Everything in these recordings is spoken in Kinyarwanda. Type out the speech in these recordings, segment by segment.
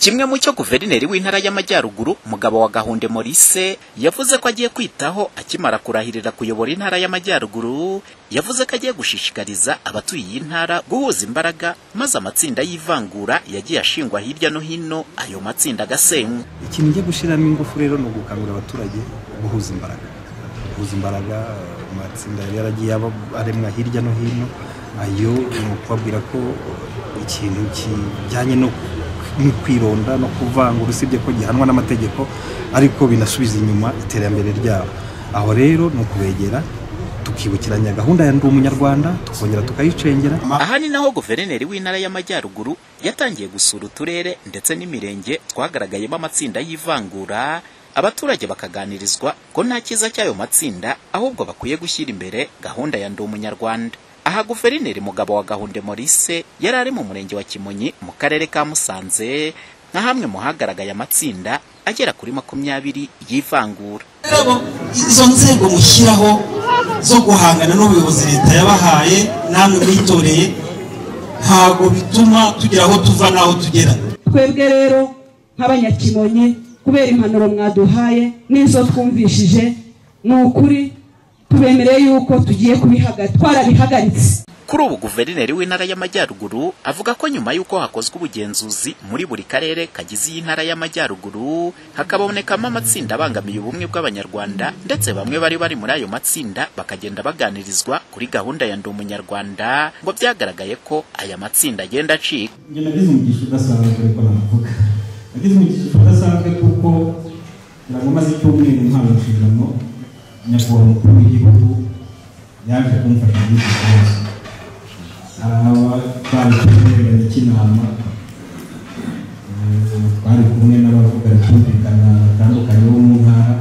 Kimwe mu cyo guverineri w'intara y'Amajyaruguru Mugabo wa Gahunde Maurice yavuze ko agiye kwitaho akimara kurahirira kuyobora intara y'Amajyaruguru, yavuze ko agiye gushishikariza abatuye iyi ntara guhuza imbaraga maze amatsinda y'ivangura yagiye ashingwa hirya no hino ayo matsinda agasenywa. Ikintu ngiye gushyiramo ingufu rero ni ugukangurira abaturage guhuza imbaraga. Guhuza imbaraga amatsinda yari yaragiye aremwa hirya no hino, ayo ni ukubabwira ko ikintu kijyanye no kwironda no kuvangura usibye ko gihanwa n'amategeko ariko binasubiza inyuma iterambere ryabo. Aho rero ni ukubegera tukibukiranya gahunda ya Ndi Umunyarwanda tukongera tukayicengera. Aha ni naho guverineri w'intara y'Amajyaruguru yatangiye gusura uturere ndetse n'imirenge twagaragayemo amatsinda y'ivangura, abaturage bakaganirizwa ko nta cyiza cy'ayo matsinda ahubwo bakwiye gushyira imbere gahunda ya Ndi Umunyarwanda. Aha guverineri Mugabo wa Gahunde Maurice yari ari mu murenge wa Kimonyi mu karere ka Musanze, nka hamwe mu hagaragaye amatsinda agera kuri 20 y'ivangura. Izo nzego mushyiraho zo guhangana n'ubuyobozi leta yabahaye namwe mwitoreye ntabwo bituma tugera aho tuva n'aho tugera. Twebwe rero nk'abanyakimonyi kubera impanuro mwaduhaye n'izo twumvishije ni ukuri tubemereye yuko tugiye twarabihagaritse. Kuri ubu guverineri w'intara y'Amajyaruguru avuga ko nyuma y'uko hakozwe ubugenzuzi muri buri karere kagize iyi ntara y'Amajyaruguru hakabonekamo amatsinda abangamiye ubumwe bw'Abanyarwanda, ndetse bamwe bari muri ayo matsinda bakagenda baganirizwa kuri gahunda ya Ndi Umunyarwanda, ngo byagaragaye ko aya matsinda agenda acika. Njye nagize umugisha udasanzwe, ariko navuga nagize umugisha udasanzwe kuko ntabwo maze icyumweru mpawe inshingano, nyakubahwa umukuru w'igihugu yaje kumfasha muri iki kibazo. Twari kumwe cy'inama, twari kumwe n'abavuga ritumvikana batandukanye bo mu ntara,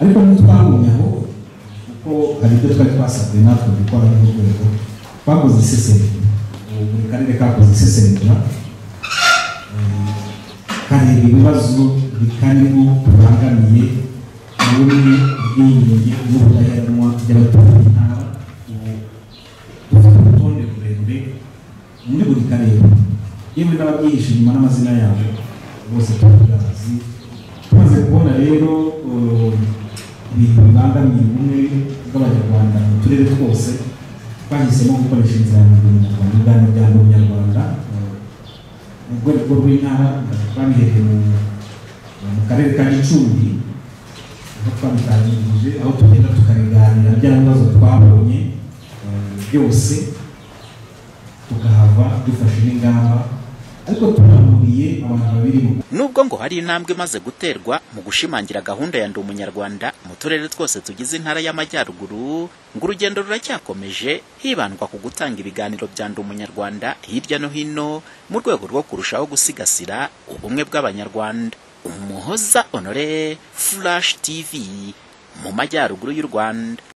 ariko ntitwagumye aho kuko hari ibyo twari twasabwe natwe gukora nk'urwego. Twakoze isesengura, buri karere kakoze isesengura kareba ibibazo bikarimo bibangamiye ubumwe, ubwiyunge n'ubudaheranwa by'abatuye intara. Dufite urutonde rurerure muri buri karere, yewe n'ababyihishe inyuma n'amazina yabo bose turabazi. Tumaze kubona rero ibintu bibangamiye ubumwe bw'Abanyarwanda mu turere twose, twahisemo gukoresha inzira ya Ndi Umunyarwanda, ibiganiro bya Ndi Umunyarwanda mu rwego rw'intara. Twabihereye mu karere ka Gicumbi aho twabitangirije, aho tugenda tukabiganira bya bibazo twabonye byose, tukahava dufashe n'ingamba, ariko tunahuriye abantu babirimo. Nubwo ngo hari intambwe imaze guterwa mu gushimangira gahunda ya Ndi Umunyarwanda mu turere twose tugize intara y'Amajyaruguru, ngo urugendo ruracyakomeje hibandwa ku gutanga ibiganiro bya Ndi Umunyarwanda hirya no hino mu rwego rwo kurushaho gusigasira ubumwe bw'Abanyarwanda. Umuhoza Honore, Flash TV mu majyaruguru y'u Rwanda.